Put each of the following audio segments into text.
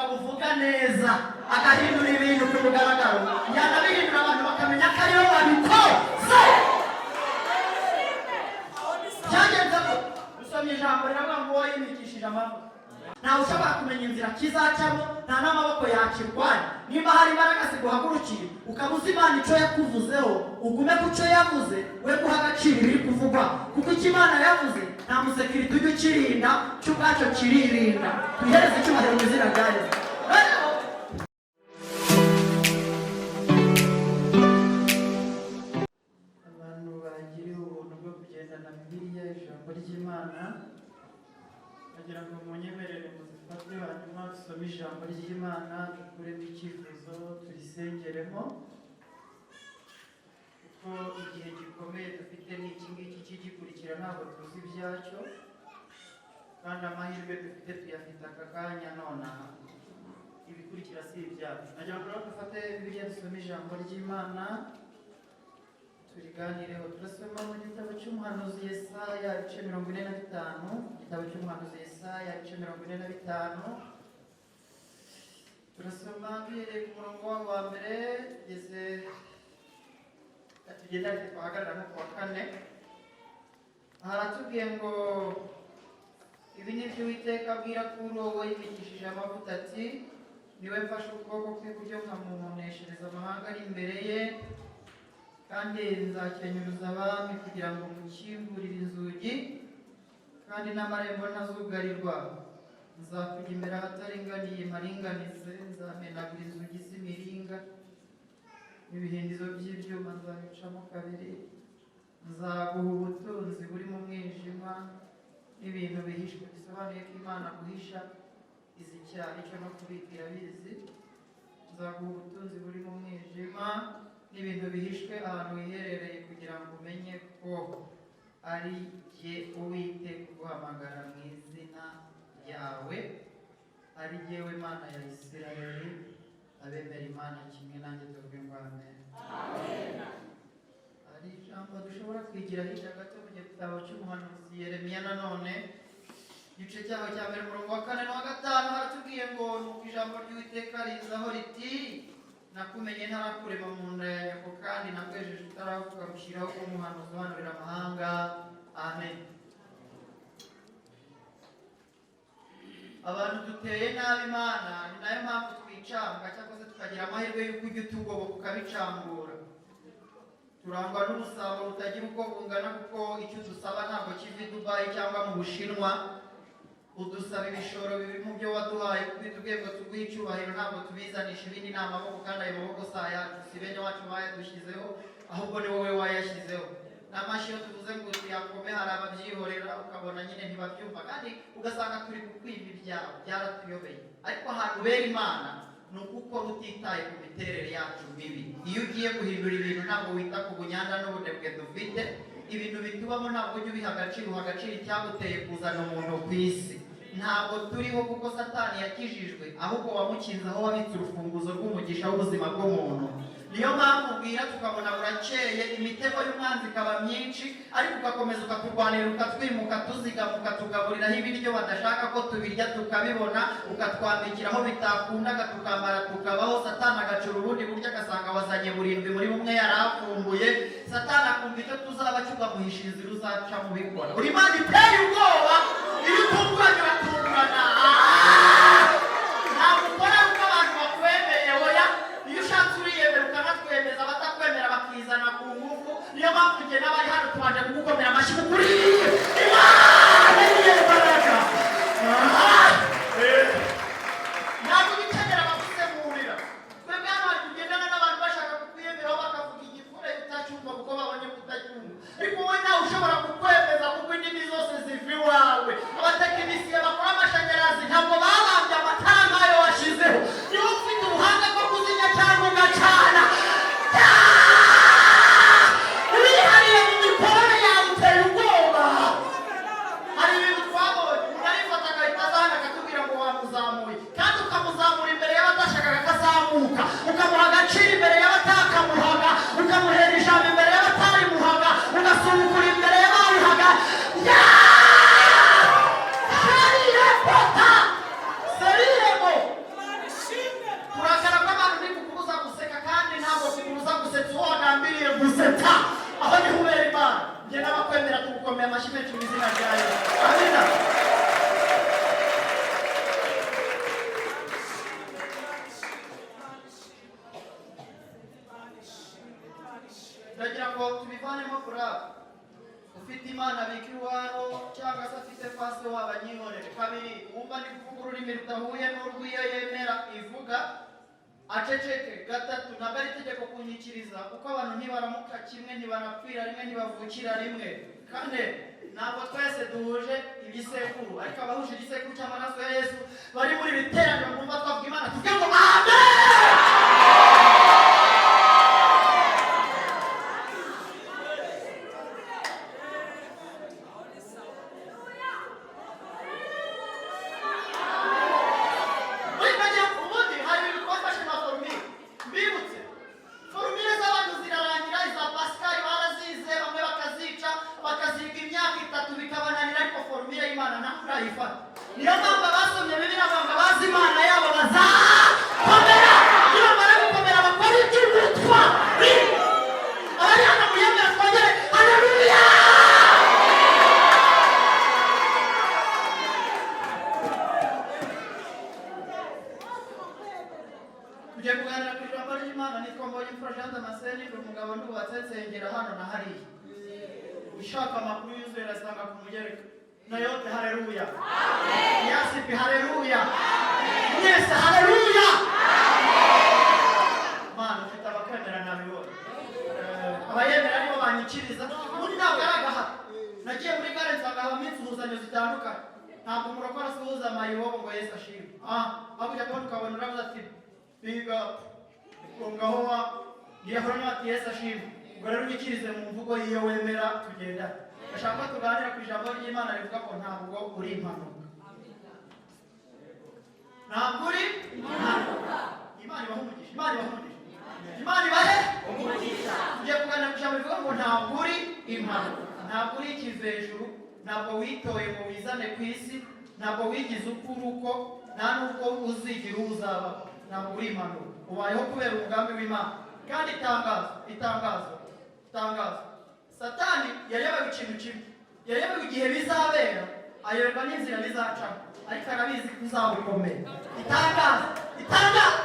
Umugabo uvuga neza agahindura ibintu ku mugaragaro, yanabihindura abantu bakamenya ko ariwe wabikoze. Byagenze ngo usomye ijambo riravuga ngo uwo yimikishije amavuta ntawe ushobora kumenya inzira kizacamo, nta n'amaboko yakirwanya. Nimba hari imbaraga ziguhagurukiye, ukaba uzi Imana icyo yakuvuzeho, ugume ku cyo yavuze, we guha agaciro ibiri kuvugwa, kuko icyo Imana yavuze nta musekirite ujya ukirinda, cyo ubwacyo kiririnda. Twihereze icyubahiro mu izina rya Yesu. Noneho Abantu bagiriwe ubuntu bwo kugendana Bibiliya, ijambo ry'Imana, bagira ngo munyemerere muzifate, hanyuma dusome ijambo ry'Imana, dukuremo icyifuzo, turisengeremo, kuko igihe gikomeye dufite ni iki ngiki kigikurikira, ntabwo tuzi ibyacyo, kandi amahirwe dufite tuyafite aka kanya nonaha, ibikurikira si ibyacu. Nagira ngo rero dufate Bibiliya, dusome ijambo ry'Imana, turiganireho. Turasoma mu gitabo cy'umuhanuzi Yesaya, ibice 45. Igitabo cy'umuhanuzi Yesaya, ibice 45, turasoma duhereye ku murongo wabo wa mbere tugeze, tugenda ariko twahagarara nko ku wa kane. Haratubwiye ngo: "Ibi ni byo Uwiteka abwira Kuro uwo yimikishije amavuta, ati: 'Niwe mfashe ukuboko kw'iburyo nkamuboneshereza amahanga ari imbere ye, kandi nzakenyuruza abami kugira ngo mukingurire inzugi, kandi n'amarembo ntazugarirwa. Nzakujya imbere ahataringaniye mparinganize, nzamenagura inzugi z'imiringa n'ibihindizo by'ibyuma nzabicamo kabiri. Nzaguha ubutunzi buri mu mwijima n'ibintu bihishwe.'" Bisobanuye ko Imana guhisha izi icyaha icyo no kubika irabizi. "Nzaguha ubutunzi buri mu mwijima n'ibintu bihishwe ahantu hiherereye, kugira ngo umenye ko ari jye Uwiteka uguhamagara mu izina ryawe, ari jyewe Mana ya Isirayeli." Abemera Imana kimwe nanjye tuvuge ngo amen. Hari ijambo dushobora kwigira hirya gato mu gitabo cy'umuhanuzi Yeremiya nanone, igice cyaho cya mbere, umurongo wa kane n'uwa gatanu. Haratubwiye ngo: "Nuko ijambo ry'Uwiteka rizaho riti: 'Nakumenye ntarakurema mu nda ya nyoko, kandi nakwejeje utaravuka, gushyiraho kuba umuhanuzi uhanurira amahanga.'" Amen. Abantu duteye nabi Imana, ni nayo mpamvu twicanga, cyangwa se tukagira amahirwe y'uko ujya utugoboka ukabicangura. Turangwa n'umusaruro utagira uko bungana, kuko icyo udusaba ntabwo kiva i Dubayi cyangwa mu Bushinwa. Udusaba ibishoro biri mu byo waduhaye, kuko itubwiye ngo tuguhe icyubahiro, ntabwo tubizanisha ibindi, ni amaboko, kandi ayo maboko si ayacu, si bene wacu bayadushyizeho, ahubwo ni wowe wayashyizeho. N'amashyi iyo tuvuze ngo tuyakome, hari ababyihorera, ukabona nyine ntibabyumva, kandi ugasanga turi kukwiba ibyawe, byaratuyobeye. Ariko ahantu ubera Imana ni uko ukora utitaye ku miterere yacu mibi. Iyo ugiye guhindura ibintu ntabwo wita ku bunyanda n'ubunebwe dufite. Ibintu bitubamo ntabwo ujya ubiha agaciro, uha agaciro icyaguteye kuzana umuntu ku isi. Ntabwo turiho kuko Satani yakijijwe, ahubwo wamukinze aho wabitse urufunguzo rw'umugisha w'ubuzima bw'umuntu. Niyo mpamvu ubwira tukabona burakeye, imitego y'umwanzi ikaba myinshi, ariko ugakomeza ukaturwanira, ukatwimuka, tuzigama, ukatugaburiraho ibiryo badashaka ko tubirya tukabibona, ukatwambikiraho bitakundaga tukambara tukabaho. Satani agacura ubundi buryo, agasanga wazanye burindwi muri bumwe yari avumbuye. Satani akumva icyo tuzaba cyo, ukamuhisha inzira uzaca mu bikora. Uri Imana iteye ubwoba, iyo utunguranye uratungurana. Ntabwo ukora uko abantu bakwemeye, oya. Iyo ushatse uriyemera ukanatwemeza, abatakwemera bakizana ku ngufu. Niyo mpamvu njye n'abari hano tubanje kugukomera amashyi kuko uri Imana y'imbaraga. Ntabwo ujya ukenera abagusemurira. Twebwe hano hari kugendana n'abantu bashaka kukwiyemeraho, bakavuga igifure utacyumva kuko babonye kutacyumva, ariko wowe nawe ushobora kukwemeza kuko indimi zose ziva iwawe. Abatekinisiye bakora amashanyarazi ntabwo babambye amatara nk'ayo washyizeho. Niba ufite ubuhanga bwo kuzimya cyangwa ugacana, urihariye mu mikorere yawe, uteye ubwoba. Hari ibintu twabonye, umuntu arifata agahita aza hano akatubwira ngo wamuzamuye, kandi ukamuzamura imbere y'abatashakaga ko azamuka, ukamuha agaciro imbere y'abatakamuhaga, ukamuhera ijambo imbere y'abatarimuhaga, ugasubukura imbere y'abarihaga. Serirepota seriremo. Tubivanemo kuraba ufite Imana abika iwabo, cyangwa se afite pasi wabo anyihorere. Kabiri, wumva ndi kuvuga ururimi rudahuye n'urw'iyo yemera ivuga aceceke. Gatatu, ntabwo ari itegeko kunyikiriza, kuko abantu ntibaramuka kimwe, ntibanapfira rimwe, ntibavukira rimwe. Kane, ntabwo twese duhuje ibisekuru, ariko abahuje igisekuru cy'amaraso ya Yesu bari muri iri teraniro, mwumva twavuga Imana, tuvuge ngo amen. Muri make, ubundi hari ibintu twafashe nka formule. Mbibutse, formule z'abantu zirarangira. Iza Pascal barazize, bamwe bakazica, bakaziga imyaka 3 bikabananira, ariko formule y'Imana ntabwo urayifata. Niyo mpamvu abasomye Bibiliya bavuga bazi Imana yabo bazakomera, nibamara gukomera bakora iby'ubutwari. Abari hano muyemera, twongere haleluya. Tugiye kuganira ku ijambo ry'Imana. Nitwa Mbonyimfura Jean Damascene, ndi umugabo, ndubatse, nsengera hano na hariya. Ushaka amakuru yuzuye arasanga ku mugereka na yote. Haleluya! Yasipi, haleluya! Mwese haleluya! Mana, ufite abakwemera nabibona. Abayemera nibo banyikiriza. Ubundi ntabwo ari agahato. Nagiye muri gare nsanga habamo insuhuzanyo zitandukanye. Ntabwo umurokore asuhuza mayibobo ngo "Yesu ashimwe". Aho ujya kubona ukabona uravuze ati "Big up", ngaho wa ngiyahora nawe ati "Yesu ashimwe". Ubwo rero unyikirize mu mvugo y'iyo wemera, tugenda. Ndashaka ko tuganira ku ijambo ry'Imana rivuga ko ntabwo uri impanuka, ntabwo uri impanuka. Imana ibahe umugisha, Imana ibahe umugisha, Imana ibahe umugisha. Tugiye kuganira ku ijambo rivuga ngo ntabwo uri impanuka, ntabwo uri ikivejuru, ntabwo witoye ngo wizane ku isi, ntabwo wigize uko uri uko, nta n'ubwo uzigira uwo uzaba. Ntabwo uri impanuka, ubayeho kubera umugambi w'Imana. Kandi itangazo, itangazo, itangazo: Satani yarebaga ikintu kimwe, yarebaga igihe bizabera, ayoberwa n'inzira bizacamo, ariko arabizi ko uzaba ukomeye. Itangazo, itangazo: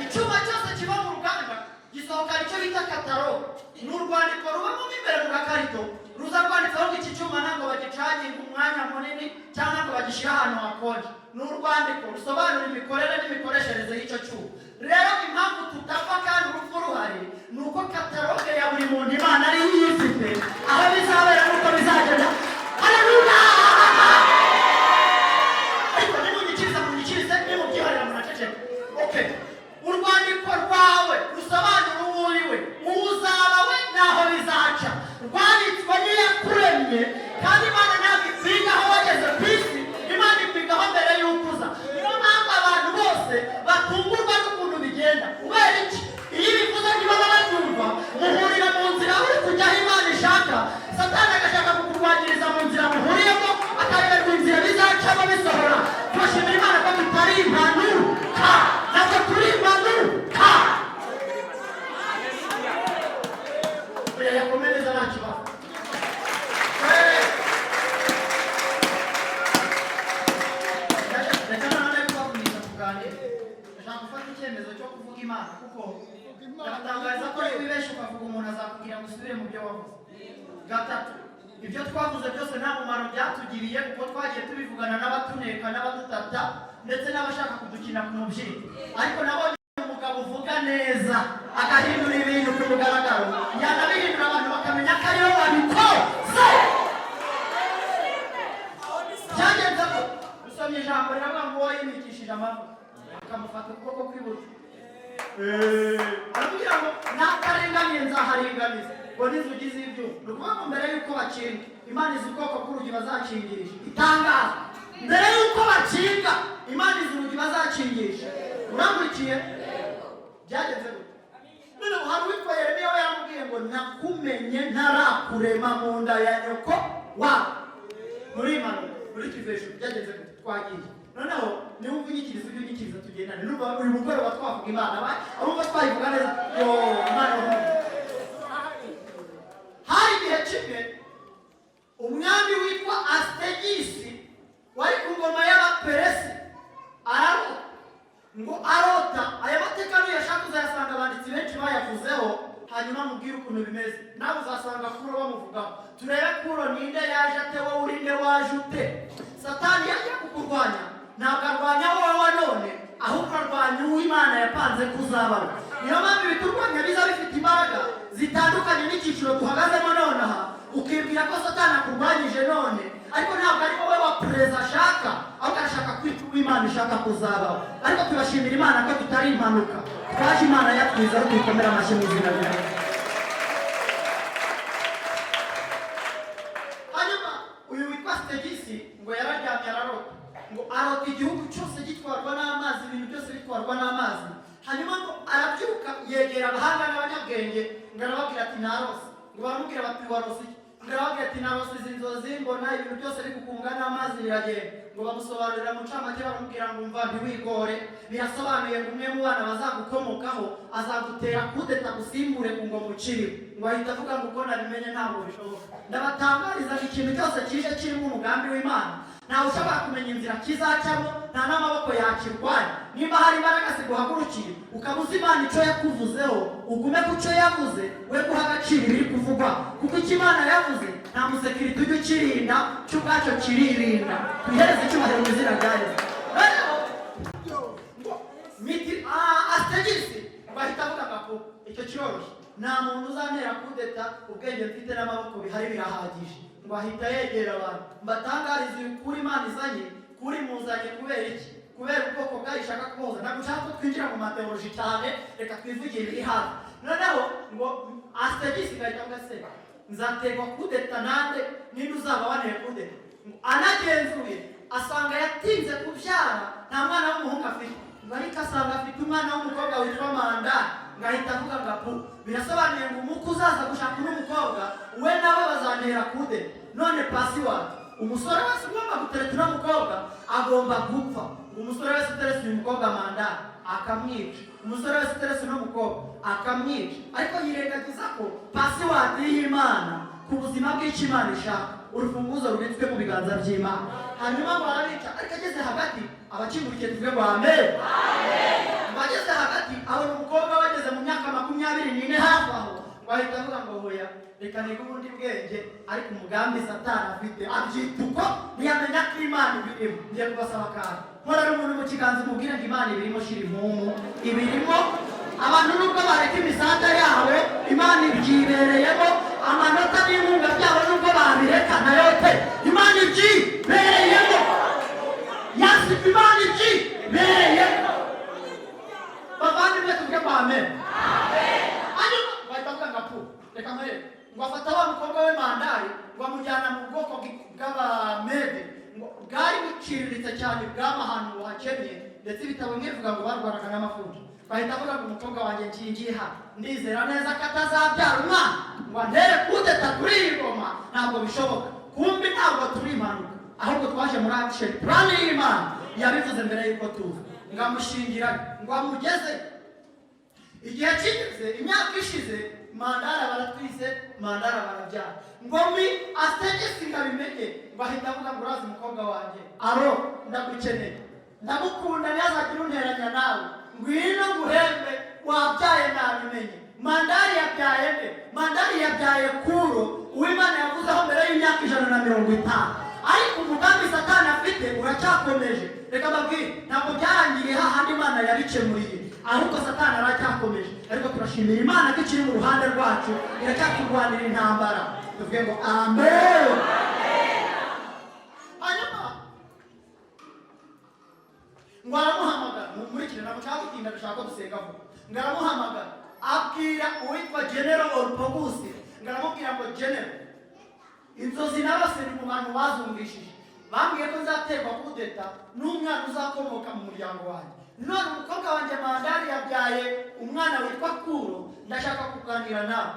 icyuma cyose kiva mu ruganda gisohokana icyo bita catalogue. Ni urwandiko rubamo mo imbere mu gakarito, ruza rwanditseho ngo iki cyuma ntabwo bagicaginga umwanya munini, cyangwa ntabwo bagishyira ahantu hakonje. Ni urwandiko rusobanura imikorere n'imikoreshereze y'icyo cyuma. Rero impamvu tudapfa kandi urupfu ruhari ni uko catalogue ya buri muntu Imana ariyo iyifite, aho bizabera n'uko bizagenda. Haleluya! Ariko nimunyikiriza, munyikirize, nimubyihorera munaceceka. Okay, urwandiko rwawe rusobanura uwo uri we, uwo uzaba we n'aho bizaca, rwanditswe n'iyakuremye. Kandi Imana ntabwo ikwiga aho wageze ku isi, Imana ikwigaho mbere y'uko uza. Niyo mpamvu abantu bose batungurwa n'ukuntu bigenda. Kubera iki? Iyo ibivuze ntibaba babyumva. Muhurira mu nzira uri kujya aho Imana ishaka, Satani agashaka kukurwanyiriza mu nzira muhuriyemo, akayoberwa inzira bizacamo bisohora. Turashimira Imana ko tutari impanuka, ntabwo turi impanuka. Oya, yakomereza, nta kibazo. Reka noneho kubagumisha kuganira. Ndashaka gufata icyemezo cyo kuvuga Imana, kuko ndabatangariza ko iyo wibeshye ukavuga, umuntu azakubwira ngo usubire mu byo wavuze. Gatatu, ibyo twavuze byose nta mumaro byatugiriye, kuko twagiye tubivugana n'abatuneka n'abadutata ndetse n'abashaka kudukina ku mubyimba. Ariko nabonye umugabo uvuga neza agahindura ibintu ku mugaragaro, yanabihindura abantu bakamenya ko ariwe wabikoze. Byagenze ko usomye ijambo riravuga ngo uwo yimikishije amavuta akamufata ukuboko kw'iburyo, aramubwira ngo nakaringaniye nzaharinganiza, ngo n'inzugi z'ibyuma. Ni ukuvuga ngo mbere y'uko bakinga, Imana izi ubwoko bw'urugi bazakingisha. Itangazo: mbere y'uko bakinga, Imana izi urugi bazakingisha. Urangurikiye? Byagenze gute? Noneho hari uwitwa Yeremiya, we yaramubwiye ngo "Nakumenye ntarakurema mu nda ya nyoko wa muri impanuka, muri kivejuru." Byagenze gute? Twagiye. Noneho niba unyikiriza, ujye unyikiriza tugendane. Numva uyu mugoroba twavuga Imana, abumva twayivuga neza, yo Imana ibahe. Hari igihe kimwe umwami witwa Asitegisi wari ku ngoma y'Abaperesi ararota. Ngo arota, aya mateka nuyashaka uzayasanga abanditsi benshi bayavuzeho. Hanyuma mu nkubwire ukuntu bimeze. Nawe uzasanga Kuro bamuvugaho. Turebe Kuro ninde, yaje ate, wowe urinde, waje ute? Satani yagiye kukurwanya, ntabwo arwanya wowe wa none, ahubwo arwanya uwo Imana yapanze kuzabaho. Niyo mpamvu ibiturwanya biza bifite imbaraga zitandukanye n'icyiciro duhagazemo nonaha. Ukibwira ko Satani akurwanyije none, ariko ntabwo ari wowe wa perezida ashaka, ahubwo arashaka kwita uwo Imana ishaka kuzabaho. Ariko tubashimira Imana ko tutari impanuka, twaje Imana yatwiza, aho tuyikomera amashyi mu izina ryayo. Hanyuma uyu witwa Sitegisi ngo yararyamye ararota, ngo arota igihugu cyose gitwarwa n'amazi, ibintu byose bitwarwa n'amazi. Hanyuma ngo arabyuka, yegera abahanga n'abanyabwenge, ngo arababwira ati: "Narose." Ngo baramubwira bati: "Warose iki?" Ngo arababwira ati: "Narose izi nzozi, mbona ibintu byose bigukunga n'amazi biragenda." Ngo bamusobanurira mu ncamake, baramubwira ngo: "Umva, ntiwigore, birasobanuye ngo umwe mu bana bazagukomokaho azagutera kudeta, gusimbure ku ngoma ukiriho." Ngo ahita avuga ngo: "Uko nabimenye ntabwo bishoboka." Ndabatangariza ngo ikintu cyose kije kirimo umugambi w'Imana, ntawe ushobora kumenya inzira kizacamo, nta n'amaboko yakirwanya. Nimba hari imbaraga ziguhagurukiye, ukaba uzi Imana icyo yakuvuzeho, ugume ku cyo yavuze, we guha agaciro ibiri kuvugwa, kuko icyo Imana yavuze nta musekirite ujya ukirinda, cyo ubwacyo kiririnda. Twihereze icyubahiro mu izina rya Yesu. Noneho ngo miti Asitegisi ngo ahita avuga ngo: "Icyo kiroroshye, nta muntu uzantera kudeta, ubwenge mfite n'amaboko bihari birahagije." Ngo ahita yegera abantu: "Mbatangarize kuri Imana izanye, kuri muzanye kubera iki? Kubera ubwoko bwayo ishaka kuboza." Ntabwo nshaka ko twinjira mu mateoloji cyane, reka twivugire ibiri hafi. Noneho ngo Asitegisi ngahita avuga: "Se nzaterwa kudeta nande? Ninde uzaba waneye kudeta?" Ngo anagenzuye asanga yatinze kubyara, nta mwana w'umuhungu afite, ngo ariko asanga afite umwana w'umukobwa witwa Manda. Ngahita avuga ngo: "Apu, birasobanuye ngo umukwe uzaza gushaka uno mukobwa, we nawe bazantera kudeta. None password, umusore wese ugomba gutereta uno mukobwa agomba gupfa." Ngo umusore wese uteretse uyu mukobwa Manda akamwica, umusore wese uteretse uno mukobwa akamwica. Ariko yirengagiza ko password y'Imana ku buzima bw'icyo Imana ishaka, urufunguzo rubitswe mu biganza by'Imana. Hanyuma ngo arabica, ariko ageze hagati, abakingurikiye tuvuge ngo amen. Ngo ageze hagati abona umukobwa bageze mu myaka 24 hafi aho, ngo ahita avuga ngo: "Hoya, reka nige ubundi bwenge." Ariko umugambi Satani afite abyita uko, ntiyamenya ko Imana ibirimo. Ngiye kubasaba akantu: nkorera umuntu mu kiganza, umubwire ngo: "Imana ibirimo, shira impumu, ibirimo." Abantu nubwo bareka imisada yabo, Imana ibyibereyemo. Amanota n'inkunga byabo nubwo babireka, nayo te Imana ibyibereyemo. Yasifa, Imana ibyibereyemo. Bavandimwe, tuvuge ngo amen. Hanyuma bahita bavuga ngo: "Apu, reka nkwereke." Ngo afata wa mukobwa we Mandari, ngo amujyana mu bwoko bw'Abamede, ngo bwari buciriritse cyane, bwaba ahantu hakennye, ndetse ibitabo bimwe bivuga ngo barwanaga n'amafundi. Bahita bavuga ngo: "Umukobwa wanjye nshingiye hano, ndizera neza ko atazabyara umwana ngo antere kudeta kuri iyi ngoma, ntabwo bishoboka." Kumbi ntabwo turi impanuka, ahubwo twaje muri action plan y'Imana yabivuze mbere y'uko tuza. Ngo amushingira, ngo amugeze igihe kigeze, imyaka ishize, Mandara baratwise, Mandara barabyara. Ngo mi Asitegisi ngo abimenye, ngo ahita avuga ngo: "Urazi umukobwa wanjye, aro ndagukeneye, ndagukunda, ntihazagire unteranya nawe, ngwino nguhembe, wabyaye nabimenye." Mandari yabyaye nde? Mandari yabyaye Kuro, uw'Imana yavuzeho mbere y'imyaka 150. Ariko umugambi Satani afite uracyakomeje. Reka mbabwire, ntabwo byarangiriye hahandi Imana yabikemuriye, ahubwo Satani aracyakomeje. Ariko turashimira Imana ko ikiri mu ruhande rwacu, iracyaturwanira intambara. Tuvuge ngo amen. Hanyuma ngo aramuhamagara. Mumurikire, ntabwo nshaka gutinda, dushaka ko dusenga vuba. Ngo aramuhamagara, abwira uwitwa General Orupogusi, ngo aramubwira ngo: "General, inzozi narose ni mu bantu bazumvishije, bambwiye ko nzaterwa kudeta n'umwana uzakomoka mu muryango wanjye. None umukobwa wanjye Mandari yabyaye umwana witwa Kuro, ndashaka kuganira nawe."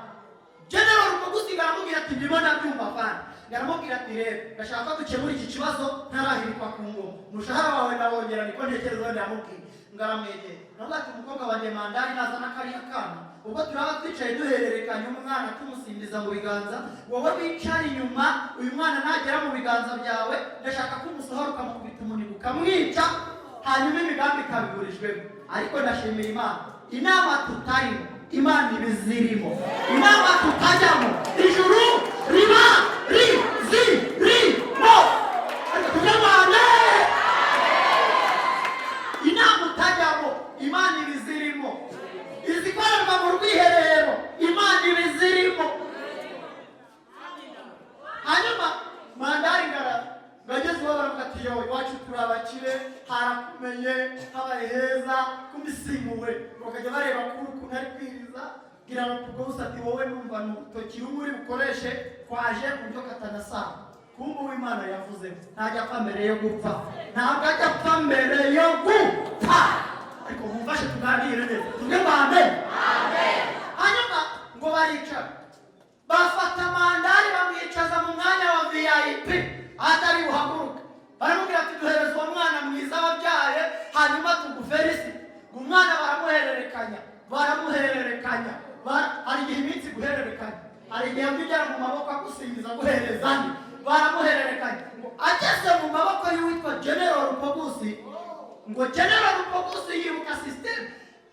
General Rupogusi aramubwira ati: "Ndimo ndabyumva, fana." Aramubwira ati: "Rero ndashaka ko dukemura iki kibazo ntarahirikwa ku ngoma, umushahara wawe ndawongera." Niko ntekereza wenda yamubwiye. Ngo aramwegera, navuga ati: "Umukobwa wanjye Mandari nazana kariya kana, ubwo turaba twicaye duhererekanya umwana, tumusimbiza mu biganza, wowe wicara inyuma. Uyu mwana nagera mu biganza byawe, ndashaka ko umusohora ukamukubita umunigo ukamwica, hanyuma imigambi ikabiburijwemo." Ariko ndashimira Imana, inama tutarimo. Imana ibizirimo. Inama tutajyamo, ijuru riba rizirimo. Ariko tuvuge ngo amen. Inama utajyamo, Imana ibizirimo. Izikorerwa mu rwiherero, Imana ibizirimo. Hanyuma Mandari ngara bageze iwabo, baravuga ati: "Yo, iwacu turi abakire, harakumenye, habaye heza." Kumisimuwe bakajya bareba kuri ukuntu ari kwiriza. Bwira Rupugusa ati: "Wowe numva ni urutoki rumwe uri bukoreshe, kwaje ku buryo katanasanga." Kumbe uw'Imana yavuze ntajya apfa mbere yo gupfa, ntabwo ajya apfa mbere yo gupfa. Ariko mumfashe tuganire neza, tuvuge ngo amen. Hanyuma ngo baricara, bafata Mandari bamwicaza mu mwanya wa VIP atari buhaguruke. Baramubwira ati: "Duhereza uwo mwana mwiza wabyaye, hanyuma tuguferisi." Umwana baramuhererekanya, baramuhererekanya. Hari igihe iminsi guhererekanya, hari igihe ugera mu maboko agusingiza aguhereza andi. Baramuhererekanya ngo ageze mu maboko y'uwitwa General Rupogusi. Ngo General Rupogusi yibuka système,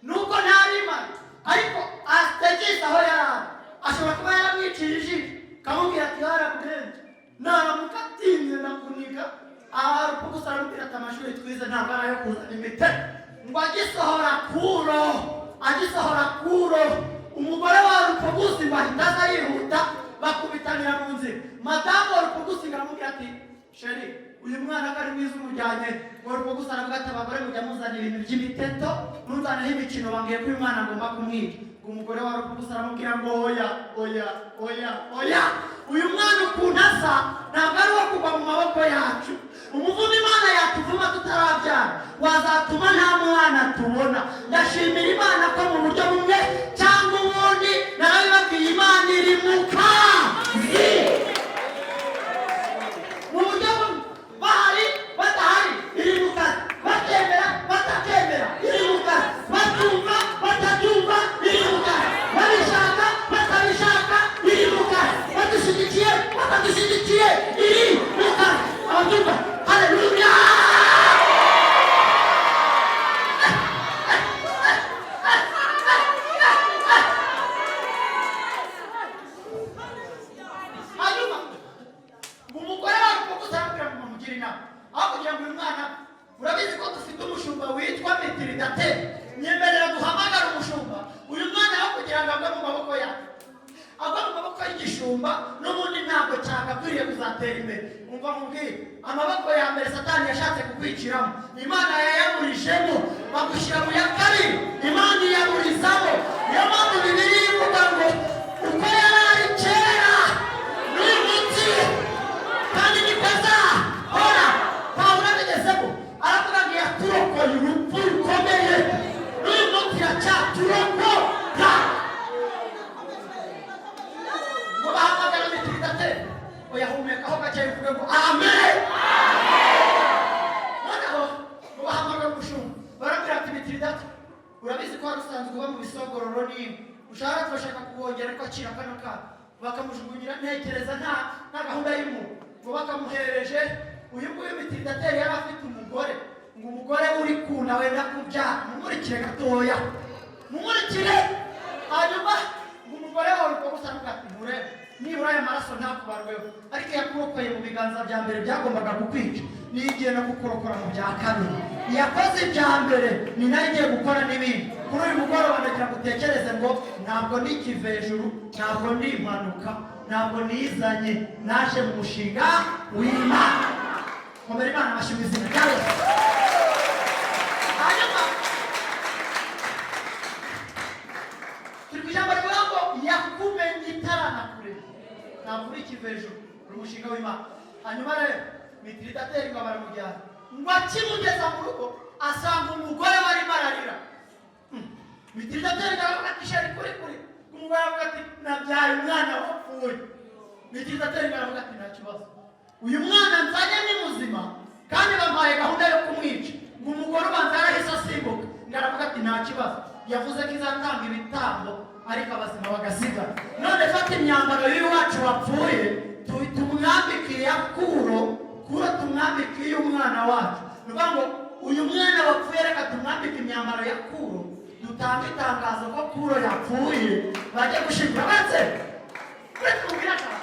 nubwo ntabimara, ariko ategetse aho yari ari, ashobora kuba yaramwiciye ijisho, kamubwira ati: "Yarabwenge naramuka atinze ndakuniga." Aha Rupogusi aramubwira ati: "Amashuri twize ntabwo ari ayo kuzana imitego." Ngo agisohora Kuro, agisohora Kuro, umugore wa Rupogusi ngo ahita aza yihuta, bakubitanira mu nzira. Madamu wa Rupogusi ngo aramubwira ati: "Chéri, uyu mwana ko ari mwiza, umujyanye?" Ngo Rupogusi aravuga ati: "Abagore mujya muzana ibintu by'imiteto, ntunzaneho imikino, bambwiye ko uyu mwana ngomba kumwica." Ngo umugore wa Rupogusi aramubwira ngo: "Oya, oya, oya, oya, uyu mwana ukuntu asa ntabwo ari uwo kugwa mu maboko yacu. Umuvumo Imana yatuvuma tutarabyara wazatuma nta mwana tubona." Ndashimira Imana ko mu buryo bumwe cyangwa ubundi, narabibabwiye, Imana iri mu kazi mu buryo bumwe, bahari badahari iri mu kazi, batemera batakemera iri mu kazi, batumva batabyumva iri mu kazi, babishaka batabishaka iri mu kazi, badushyigikiye batadushyigikiye iri mu kazi. Ababyumva, haleluya! Hanyuma umugore wawe kuko aramubwira ngo mumugire inama aho kugira ngo uyu mwana, urabizi ko dufite umushumba witwa Mitiridate, nyemerera duhamagare umushumba. Uyu mwana aho kugira ngo agwe mu maboko yacu, agwa mu maboko y'igishumba, n'ubundi ntabwo cyagakwiriye kuzatera imbere. Umva nkubwire, amaboko ya mbere Satani yashatse kukwiciramo, Imana yayaburijemo, bagushyira mu ya kabiri, Imana iyaburizamo. Niyo mpamvu Bibiliya ivuga ngo uko yari ari kera n'uyu munsi kandi niko azahora. Pawulo abigezemo aravuga ngo yaturokoye urupfu rukomeye, n'uyu munsi iracyaturokora. Ngo bahamagara Mitiridate, oyahumekaho gake, bivuge ngo amen. Noneho ngo bahamagara umushumba, barabwira ati: "Mitiridate, urabizi ko wari usanzwe uba mu bisogororo n'inka, ushaka turashaka kuwongera, ariko akira kano kana." Bakamujugunyira, ntekereza nta gahunda y'umuntu, ngo bakamuhereje uyu nguyu. Mitiridateri yari afite umugore, ngo umugore uri kunda wenda kubyara. Mumurikire gatoya, mumurikire. Hanyuma ngo umugore wawe uko gusa aravuga ati: "Nturebe nibura aya maraso ntakubarweho, ariko yakurokoye mu biganza bya mbere byagombaga kukwica, niyo igiye no kukurokora mu bya kabiri. Yakoze ibya mbere, ni nayo igiye gukora n'ibindi." Kuri uyu mugoroba ndagira ngo utekereze ngo ntabwo ndi ikivejuru, ntabwo ndi impanuka, ntabwo nizanye, naje mu mushinga w'Imana. Komera Imana amashyi mu izina rya Yesu. Hanyuma turi ku ijambo rivuga ngo yakumenye itaranakure. Ntabwo uri ikivejuru, uri umushinga w'Imana. Hanyuma rero Mitiridateri ngo baramujyana, ngo akimugeza mu rugo asanga umugore warimo ararira. Mitiridateri ngo aravuga ati: "Chéri, kuri kuri." Umugore aravuga ati: "Nabyaye umwana wapfuye." Mitiridateri ngo aravuga ati: "Nta kibazo, uyu mwana nzanye ni muzima kandi bampaye gahunda yo kumwica." Ngo umugore ubanza yarahise asimbuka, ngo aravuga ati: "Nta kibazo, yavuze ko izatanga ibitambo ariko abazima bagasigara. None fata imyambaro y'iwacu wapfuye, tumwambike iya Kuro, Kuro tumwambike iy'umwana wacu." Ni ukuvuga ngo uyu mwana wapfuye reka tumwambike imyambaro ya Kuro. Dutange itangazo ko Kuro yapfuye, bajye gushingura. Uretse uretse mubwira cyane,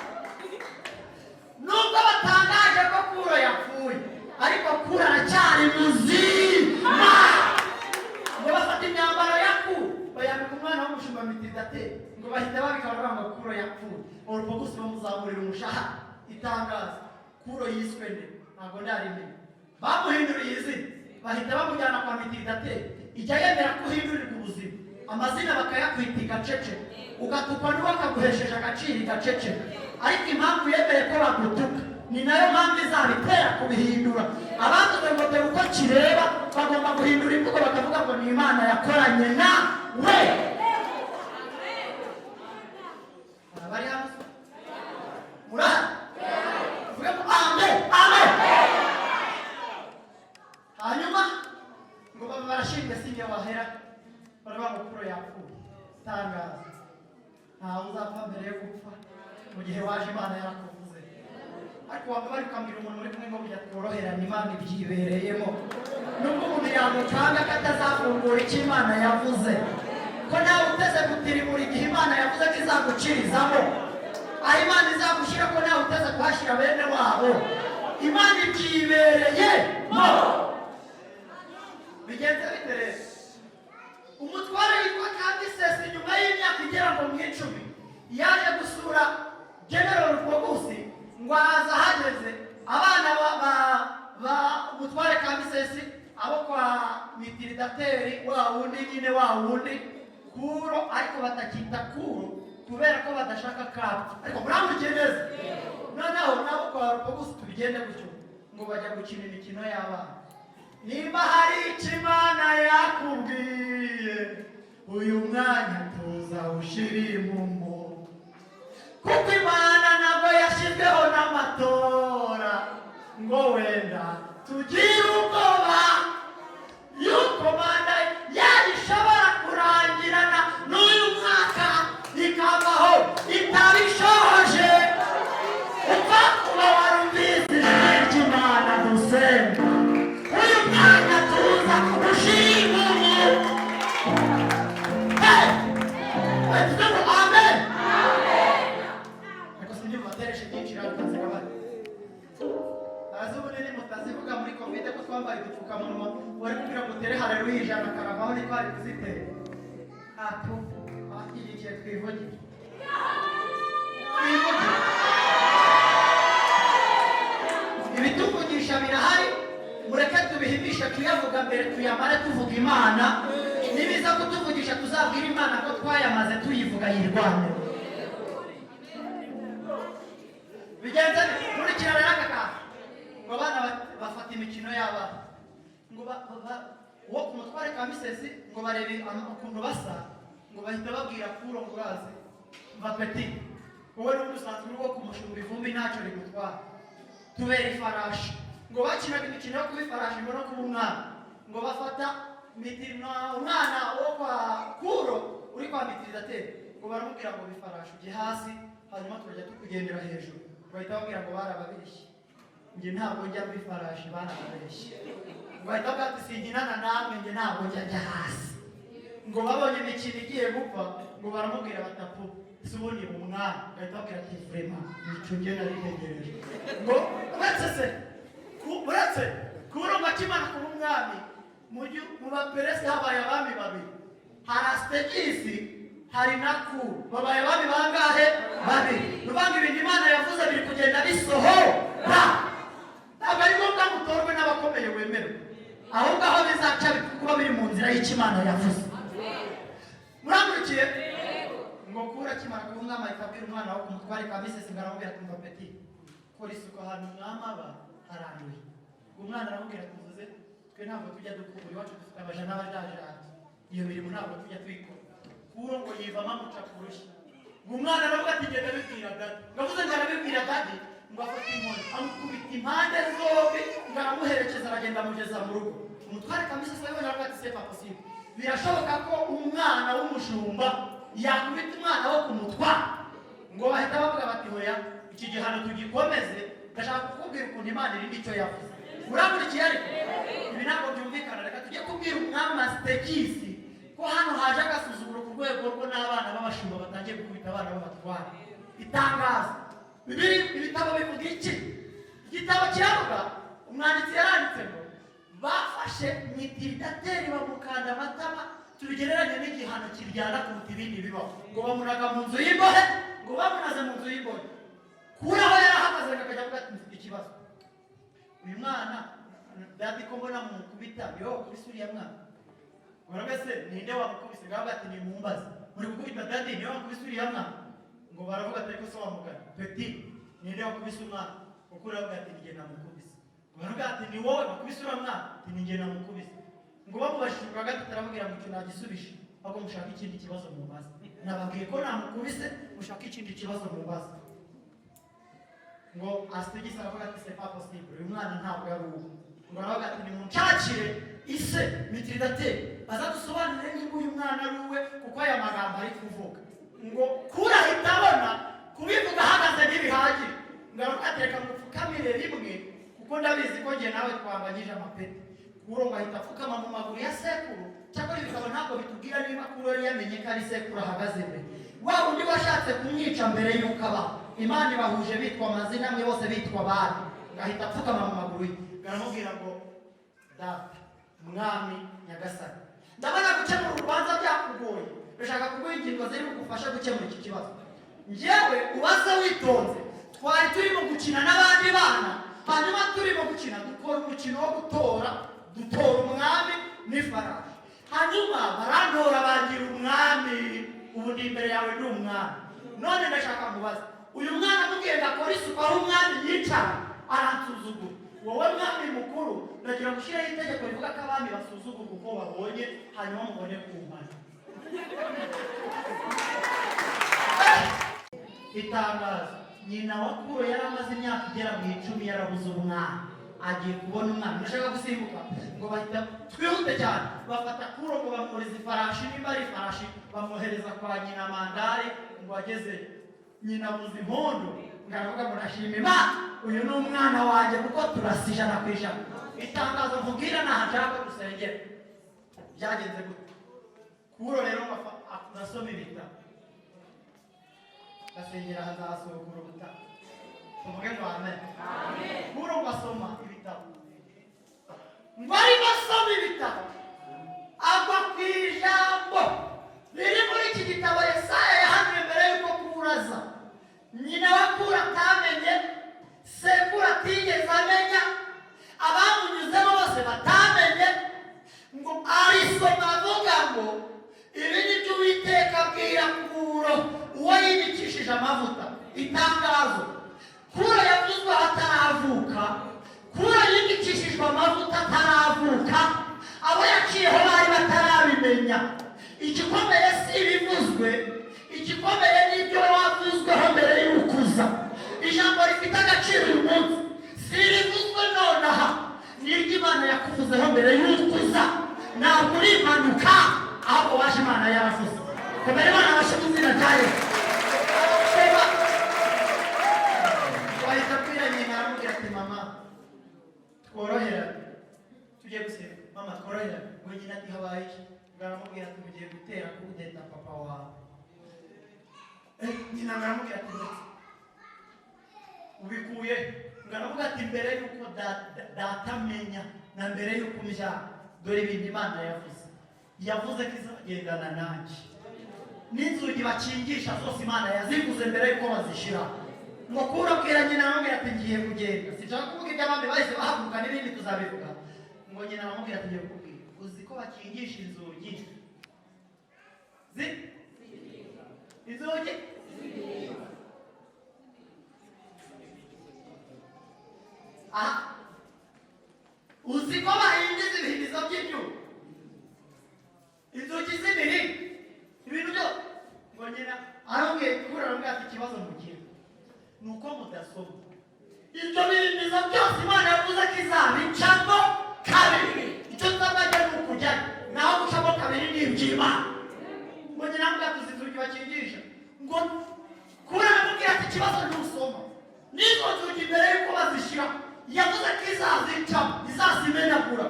nubwo batangaje ko Kuro yapfuye, ariko Kuro aracyari muzima. Ngo bafata imyambaro ya Kuro bayambika umwana w'umushumba Mitiridate, ngo bahita babika, baravuga ngo Kuro yapfuye. Oropogusi bamuzamurira umushahara. Itangazo, Kuro yiswe nde? Ntabwo ndarimenya. Bamuhinduriye izina, bahita bamujyana kwa Mitiridate. Ijya yemera ko uhindurirwa ubuzima, amazina bakayakwita igaceceka, ugatukwa n'uwo akaguhesheje agaciro igaceceka. Ariko impamvu yemeye ko bagutuka ni nayo mpamvu izabitera kubihindura. Abavuze ngo dore uko kireba, bagomba guhindura imvugo, bakavuga ngo ni Imana yakoranye na we. Abari hano murahari, tuvuge ngo amen, amen. Hanyuma ngo baba barashinzwe sinjye wahera, baravuga ngo Kuro yapfuye. Tangazo, ntawe uzapfa mbere yo gupfa mu gihe waje Imana yarakuvuze. Ariko waba bari ukambwira umuntu muri kumwe ngo burya tworoherane, Imana ibyibereyemo. Nubwo umuntu yagutanga ko atazafungura icyo Imana yavuze, ko nawe uteze gutirimura igihe Imana yavuze ko izagucirizamo, aho Imana izagushyira, ko nawe uteze kuhashyira bene wabo, Imana ibyibereyemo. Bigenze bite rero? Umutware witwa Kambisesi, nyuma y'imyaka igera ngo mu 10, yaje gusura General Rupogusi. Ngo araza, ahageze abana ba umutware Kambisesi, abo kwa Mitiridateri wa wundi nyine, wa wundi Kuro, ariko batakita Kuro kubera ko badashaka kapfa. Ariko muramburikiye neza? Noneho nabo kwa Rupogusi tubigende gutyo. Ngo bajya gukina imikino y'abana. Niba hari icyo Imana yakubwiye uyu mwanya, tuzawushyira imumu, kuko Imana ntabwo yashyizweho n'amatora ngo wenda tugire ubwoba yuko manda yayo ishobora kurangirana n'uyu mwaka ikabaho itabishoje. Upfa kuba warumvise ijwi ry'Imana dusenga, uyu mwanya tuza kugushima ubu. Hey! Tuvuge ngo amen. Ariko sinjye mubatereshe byinshi irarukanze kabari azi ubunini mutazivuga muri COVID, ko twambaye udupfukamunwa. Wari kugira ngo utere haleluya 100 karavaho, ntitwari kuzitera. Apo abashyigikiye, twivugire, twivugire. Ibituvugisha birahari, mureke tubihimishe tuyavuga mbere, tuyamare tuvuga Imana. Nibiza kutuvugisha, tuzabwira Imana ko twayamaze tuyivuga, yirwane. Bigenze nkurikirana n'aka kantu. Ngo abana bafata imikino y'abana, ngo uwo ku mutware ka Misesi, ngo barebe ukuntu basa, ngo bahita babwira Kuro ngo urazi mva petit, wowe n'ubundi usanzwe uri uwo kumushumba, ivumbi ntacyo rigutwara, tubera ifarashi. Ngo bakinaga imikino yo kuba ifarashi, ngo no kuba umwana. Ngo bafata umwana wo kwa Kuro uri kwa Mitiridateri, ngo baramubwira ngo bifarashi ujye hasi, hanyuma turajya tukugendera hejuru. Bahita babwira ngo barababeshye, njye ntabwo njya mba ifarashi, barababeshye. Ngo bahita bavuga ati singinana namwe, njye ntabwo njya njya hasi. Ngo babonye imikino igiye gupfa, ngo baramubwira batapu si ubundi umwami. Bahita babwira ati vraiment nicyo njye nari ntegereje. Ngo uretse se uretse Kuro ngo akimara kuba umwami mu Baperesi habaye abami babiri, hari Asitegisi, hari na Kuro. Babaye abami bangahe? Babiri. Ni ukuvuga ngo ibintu Imana yavuze biri kugenda bisohora. Ntabwo ari ngombwa ngo utorwe n'abakomeye wemerwe, ahubwo aho bizaca kuba biri mu nzira y'icyo Imana yavuze. Muramurikiye? Ngo Kuro akimara kuba umwami, ahita abwira umwana wo ku mutware ka Misesi, ngo aramubwira ati mva petit, kora isuku ahantu umwami aba haranduye. Ngo umwana aramubwira ati mvuze twe ntabwo tujya dukubura iwacu, dufite abaja n'abajajati, iyo mirimo ntabwo tujya tuyikora. Kuro ngo yivamo amuca ku rushyi. Ngo umwana aravuga ati genda bibwira daddy. Ngo avuze ngo arabibwira daddy, ngo afata inkoni amukubita impande zombi, ngo aramuherekeza, aragenda amugeza mu rugo. Umutware Kamisesi abibonye aravuga ati c'est pas possible, birashoboka ko umwana w'umushumba yakubita umwana wo ku mutware? Ngo bahita bavuga bati hoya, iki gihano tugikomeze. Ndashaka kukubwira ukuntu Imana irindi icyo yavuze. Urakurikiye? Ariko ibi ntabwo byumvikana. Reka tujye kubwira umwami Asitegisi ko Hano haje agasuzuguro ku rwego rwo n'abana b'abashumba batangiye gukubita abana b'abatware. Itangazo, bibiri, ibitabo bivuga iki? Igitabo kiravuga, umwanditsi yaranditse ngo bafashe Mitiridateri bamukanda amatama, tubigereranye n'igihano kiryana kuruta ibindi bibaho, ngo bamunaga mu nzu y'imbohe. Ngo bamunaze mu nzu y'imbohe, kuri aho yarahagaze akajya avuga ati: "Mfite ikibazo, uyu mwana daddy, ko mbona mumukubita, niwe wakubise uriya mwana?" Ngo se ninde wamukubise? Ngaho ati: "Nimumbaze, muri gukubita daddy, niwe wakubise uriya mwana?" Ngo baravuga ati: "Ariko se wamugana petit, ninde wakubise umwana?" Kuko uravuga ati: "Ni jye namukubise." Ngo baravuga ati: "Ni wowe wakubise uriya mwana?" Ati: "Ni jye namukubise." Ngo bamubajije ubwa gatatu, aramubwira ngo: "Icyo nagisubije, ahubwo mushaka ikindi kibazo mumbaze. Nababwiye ko namukubise, mushaka ikindi kibazo mumbaze." Ngo Asitigisi aravuga ati: "C'est pas possible, uyu mwana ntabwo ari uwo." Ngo aravuga ati: "Nimunshakire ise Mitiridateri, azadusobanurire niba uyu mwana ari uwe, kuko aya magambo ari kuvuga." Ngo kurahita abona kubivuga ahagaze ntibihagije. Ngo aravuga ati: "Reka mupfukamire rimwe, kuko ndabizi ko njye nawe twanganyije amapeti." Kuro ngo ahita apfukama mu maguru ya sekuru. Cyakora ibitabo ntabwo bitubwira niba Kuro yari yamenye ko ari sekuru ahagaze imbere, wa wundi washatse kumwica mbere y'uko abaho. Imana ibahuje bitwa amazina amwe, bose bitwa bari. Ngo ahita apfukama mu maguru ye, ngo aramubwira ngo: "Data mwami nyagasani, ndabona gukemura urubanza byakugoye, ndashaka kuguha ingingo ziri bugufashe gukemura iki kibazo. Njyewe ubaze witonze, twari turimo gukina n'abandi bana, hanyuma turimo gukina dukora umukino wo gutora, dutora umwami n'ifarashi, hanyuma barantora bangira umwami. Ubu ndi imbere yawe ndi umwami. None ndashaka mubaza, uyu mwana amubwiye ngo akore isuku aho umwami yicara, aransuzugura. Wowe mwami mukuru, ndagira ngo ushyireho itegeko rivuga ko abami basuzugurwa uko babonye, hanyuma mubone kumpana." Itangazo, nyina wa Kuro yari amaze imyaka igera mu 10 yarabuze umwana, agiye kubona umwana. Ndashaka gusimbuka. Ngo bahita, twihute cyane, bafata Kuro ngo bamwohereza ifarashi, nimba ari ifarashi, bamwohereza kwa nyina Mandari. Ngo ageze, nyina abuza impundu, ngo aravuga ngo: "Ndashima Imana, uyu ni umwana wanjye, kuko turasa 100%." Itangazo nkubwira ni aha nshaka ko dusengera. Byagenze gute? Kuro rero ngo asoma ibitabo, gasengera hazasohoka ubutaha, tuvuge ngo amen. Kuro ngo asoma ibitabo, ngo arimo asoma ibitabo agwa ku ijambo riri muri iki gitabo Yesaya yahanuye mbere y'uko Kuro aza, nyina wa Kuro atamenye, sekuru atigeze amenya, abamunyuzemo bose batamenye. Ngo arisoma avuga ngo: "Ibi ni byo Uwiteka abwira Kuro, uwo yimikishije amavuta." Itangazo, Kuro yavuzwe ataravuka, Kuro yimikishijwe amavuta ataravuka, abo yaciyeho bari batarabimenya. Igikomeye si ibivuzwe, igikomeye ni ibyo wavuzweho mbere y'ukuza. Ijambo rifite agaciro uyu munsi si irivuzwe nonaha, ni iryo Imana yakuvuzeho mbere y'ukuza. Ntabwo uri impanuka, ahubwo waje Imana yaravuze. Komera Imana abashe mu izina rya Yesu. Seba wahita abwira nyina, aramubwira ati: "Mama, tworoherane, tujye gusenga. Mama, tworoherane." Ngo nyina ati: "Habaye iki?" Ngo aramubwira ati: "Mugiye gutera kudeta papa wawe." Nyina ngo aramubwira ati: "Ndetse ubikuye?" Ngo aravuga ati: "Mbere y'uko data amenya na mbere y'uko umbyara, dore ibintu Imana yavuze. Yavuze ko izagendana nanjye, n'inzugi bakingisha zose Imana yazivuze mbere y'uko bazishyiraho." Ngo Kuro abwira nyina, aramubwira ati: "Ngiye kugenda." Sinshaka kuvuga iby'abami bahise bahaguruka n'ibindi tuzabivuga. Ngo nyina aramubwira ati: "Ngiye kukubwira, uzi ko bakingisha inzugi zi inzugi?" Aha, uzi ko bahingiza ibihindizo by'ibyuma, inzugi z'imiringa, ibintu byose? Ngo nyina aramubwiye, Kuro aramubwira ati: "Ikibazo mugira ni uko mudasoma. Ibyo bihindizo byose Imana yavuze ko izabicamo kabiri. Icyo tuzabajya ni ukujyayo, naho gucamo kabiri ni iby'Imana." Ngo nyina aramubwira ati: "Uzi inzugi bakingisha?" Ngo Kuro aramubwira ati: "Ikibazo ntusoma. N'izo nzugi mbere y'uko bazishyira yavuze ko izazicamo, izazimenagura."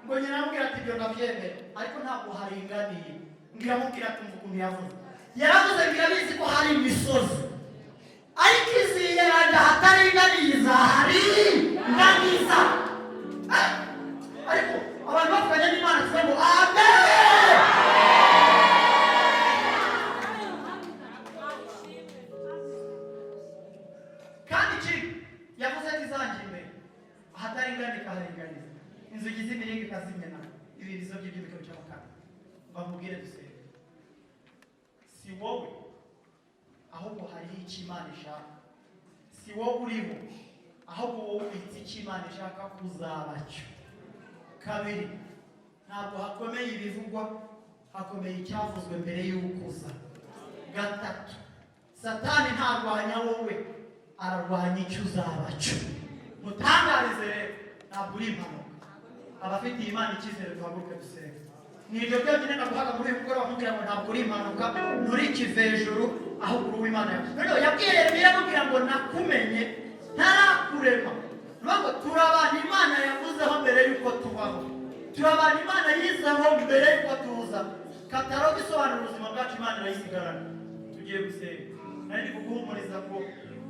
Ngo nyina aramubwira ati: "Ibyo ndabyemera, ariko ntabwo haringaniye." Ngo iramubwira ati, umva ukuntu yavuze, yaravuze ngo irabizi ko hari imisozi, ariko iziyeranja ahataringaniye, izaharinganiza. Ariko abantu bavuganye n'Imana, tuvuge ngo amen. Kandi ikindi yavuze ko izangira imbere ahataringaniye ikaharinganiza, inzugi z'imiringa ikazimena, ibi bizo by'ibyo bikabica mu kanwa. Bamubwire dusenge. Si wowe, ahubwo hariho icyo Imana ishaka. Si wowe uriho, ahubwo wowe ubitse icyo Imana ishaka kuzaba cyo. Kabiri, ntabwo hakomeye ibivugwa, hakomeye icyavuzwe mbere y'uko uza. Gatatu, Satani ntarwanya wowe, ararwanya icyo uzaba cyo. Mutangarize rero, ntabwo uri impanuka. Abafitiye Imana icyizere, duhaguruke dusenge. Ni ibyo byonyine naguhaga muri uyu mugoroba, nkubwira ngo ntabwo uri impanuka, nturi ikivejuru, ahubwo uri uw'Imana yawe. Noneho yabwiye Yeremiya, aramubwira ngo: "Nakumenye ntarakurema." Ni ngo turi abantu Imana yavuzeho mbere y'uko tubaho, turi abantu Imana yizeho mbere y'uko tuza. Catalogue isobanura ubuzima bwacu, Imana irayisigarana. Tugiye gusenga. Nari ndi kuguhumuriza ko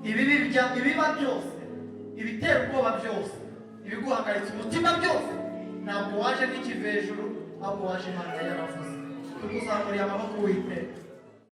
ibibi ibiba byose, ibitera ubwoba byose, ibiguhagaritse umutima byose, ntabwo waje nk'ikivejuru, ahubwo waje Imana yaravuze. Tukuzamuriye amaboko, Uwiteka.